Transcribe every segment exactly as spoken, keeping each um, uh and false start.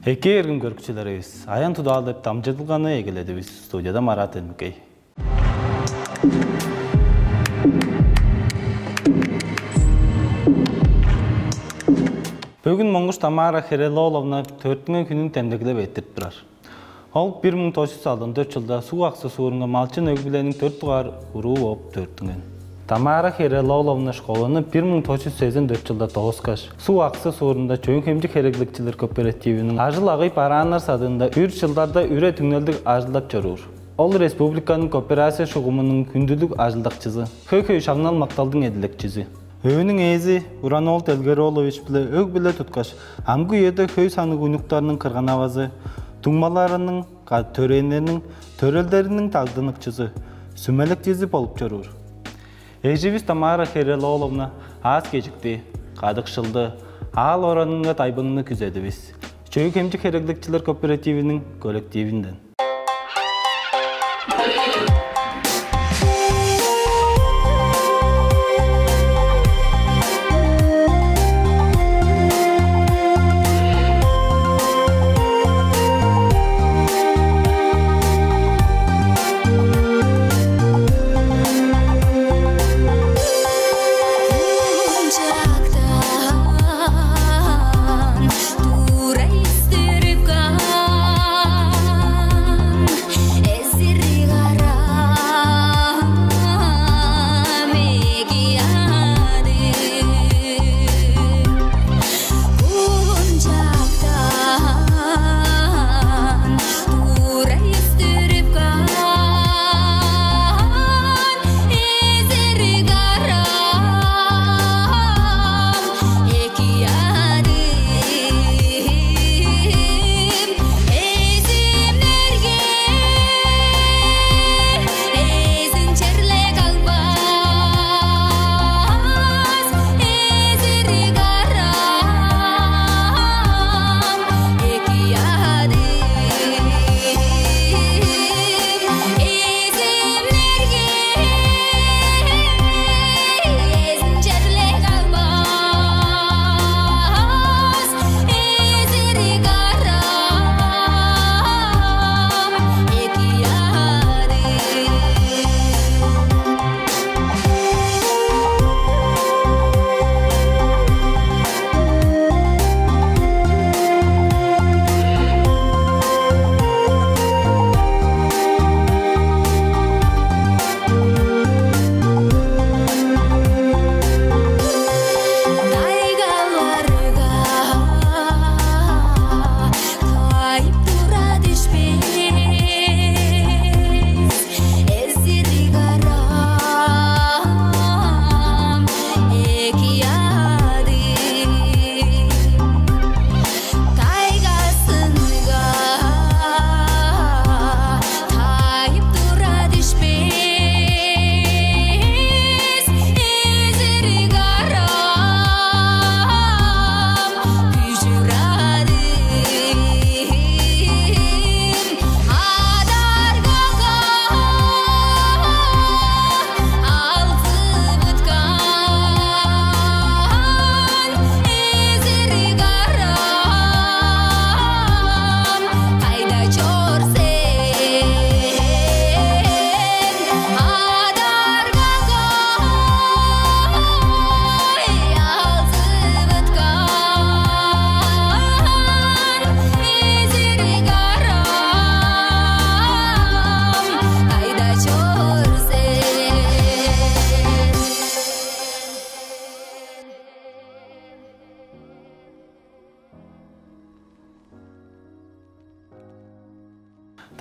Эки эргим көрүкчүлеривис, «Аян-Тудаал» деп дамчыдылганы эгеледивис. Студияда Марат Элмекей. Бөгүн Монгуш Тамара Херелооловна төрүттүнген хүнүн демдеглеп эрттирип турар. Ол бир муң тос чүс алдан дөрт чылда Суг-Аксы суурунга малчын өг-бүлениң дөрт дугаар уруу бооп төрүттүнген. Тамара Херелооловна школаны бир муң тос чүс сезен дөрт чылда дооскаш, Суг-Аксы суурунда чөөн-хемчик хереглекчилер кооперативиниң ажыл-агый барааннар садыында үр чылдарда үре-түңнелдиг ажылдап чоруур. Ол республиканың кооперация шугумунуң хүндүлүг ажылдакчызы, хөй-хөй шаңнал-макталдың эдилекчизи. Өөнүң ээзи Уран-оол Делгер-оолович-биле өг-бүле туткаш, амгы үеде хөй санныг уйнуктарның кырган-авазы, дуңмаларының, ка-, төрээннерниң, төрелдериниң дагдыныкчызы, сүмелекчизи болуп чоруур. Эживис Тамара Херелооловна аас-кежикти, кадыкшылды, аал-оранынга тайбыңны күзедивис. Чөөн-хемчик хереглекчилер кооперативиниң коллективинден.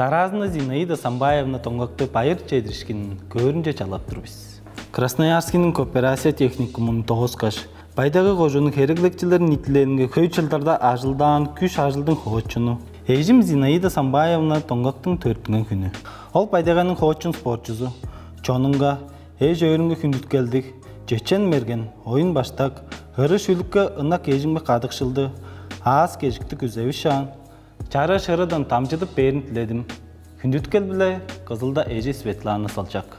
Дараазында Зинаида Самбаевна Доңгакты байыр чедиришкинин көөрүнче чалап тур бис. Красноярскийниң кооперация техникумун дооскаш, Бай-Тайга кожууннуң хереглекчилер ниитилелинге хөй чылдарда ажылдаан күш-ажылдың хоочуну, эжим Зинаида Самбаевна Доңгактың төрүттүнген хүнү. Ол Бай-Тайганың хоочун спортчузу, чонунга, эш-өөрүнге хүндүткелдиг, чечен-мерген, оюн-баштак, ыры-шүлүкке ынак эжиңге кадыкшылды, аас-кежикти күзевишаан, чараш ырыдан дамчыдып бээрин диледим. Хүндүткел-биле, Кызылда эжи Светлана Салчак.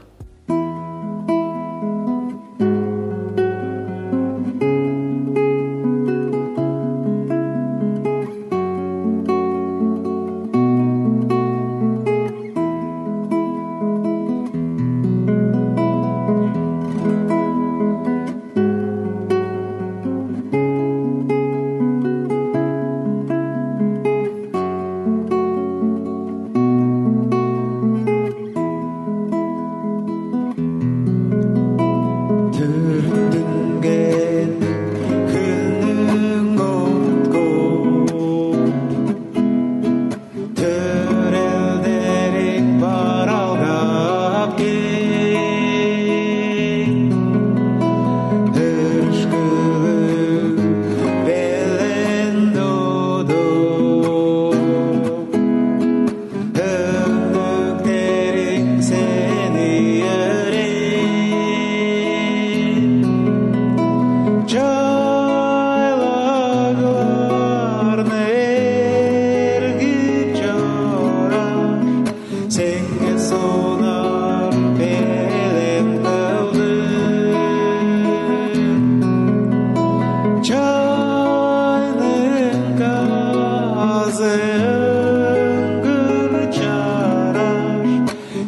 Зынгыр чараш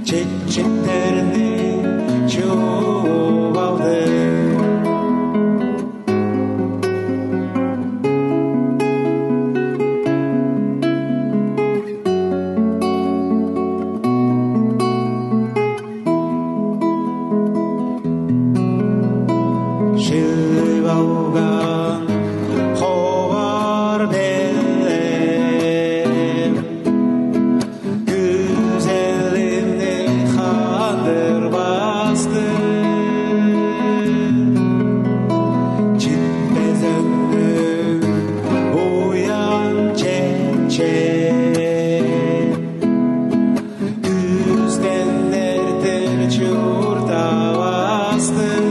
чечектерни чуп алды. Шилип алган ховар белем күзелимни хандырбастыр. Читпезеңниг уян чечен күстен эртер чурттавастыр.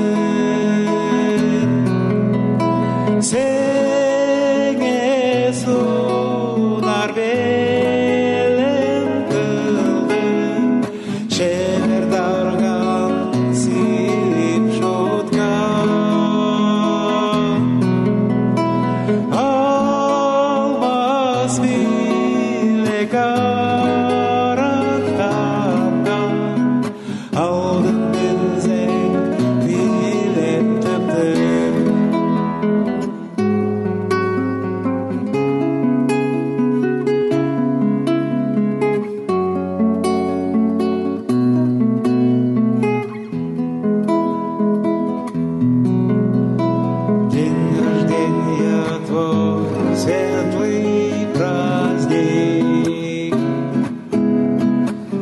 Сеңээ сунар белен кылдыр чевер дарган силип шуткан. Алмас билек арактапкан, алдын билзең, тилеп тыптыр. День рождения твой, светлый праздник.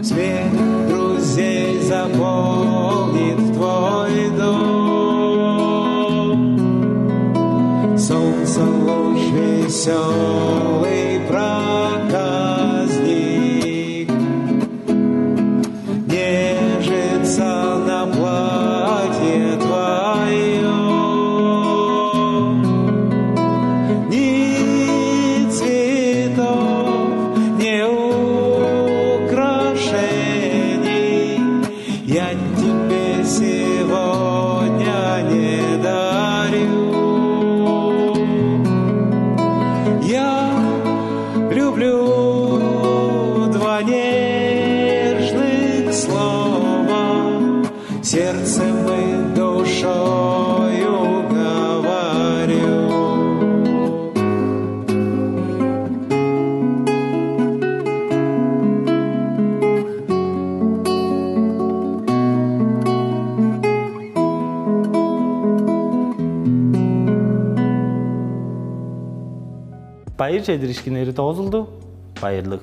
Смех друзей заполнит твой дом. Солнце луч весёлый проказник нежится на платье твоем. Ни цветов, ни украшений я тебе сегодня не дарю. Я люблю два нежных слова, сердцем и душою говорю. Байыр чедириишкиннери доозулду. Байырлыг.